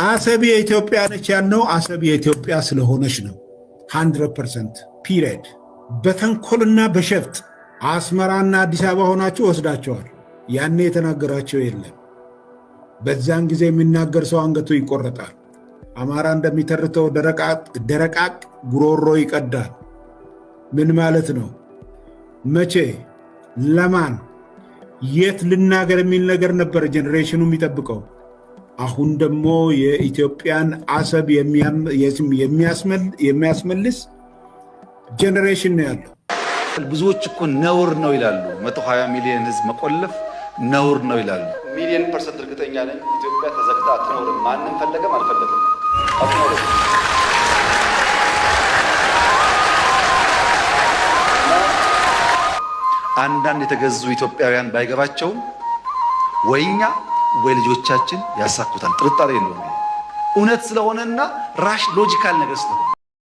አሰብ የኢትዮጵያ ነች ያልነው አሰብ የኢትዮጵያ ስለሆነች ነው። 100% period። በተንኮልና በሸፍጥ አስመራና አዲስ አበባ ሆናችሁ ወስዳቸዋል። ያኔ የተናገራቸው የለም። በዛን ጊዜ የሚናገር ሰው አንገቱ ይቆረጣል። አማራ እንደሚተርተው ደረቃቅ ጉሮሮ ይቀዳል። ምን ማለት ነው? መቼ፣ ለማን፣ የት ልናገር የሚል ነገር ነበር generation ኑ የሚጠብቀው። አሁን ደግሞ የኢትዮጵያን አሰብ የሚያስመልስ generation ነው ያለው። ብዙዎች እኮ ነውር ነው ይላሉ። 120 ሚሊዮን ህዝብ መቆለፍ ነውር ነው ይላሉ። ሚሊዮን percent እርግጠኛ ነኝ ኢትዮጵያ ተዘግታ አትኖርም። ማንም ፈለገም አልፈለገም አትኖርም። አንዳንድ የተገዙ ኢትዮጵያውያን ባይገባቸውም ወይ እኛ ወይ ልጆቻችን ያሳኩታል። ጥርጣሬ የለውም። እውነት ስለሆነና logical ነገር ስለሆነ።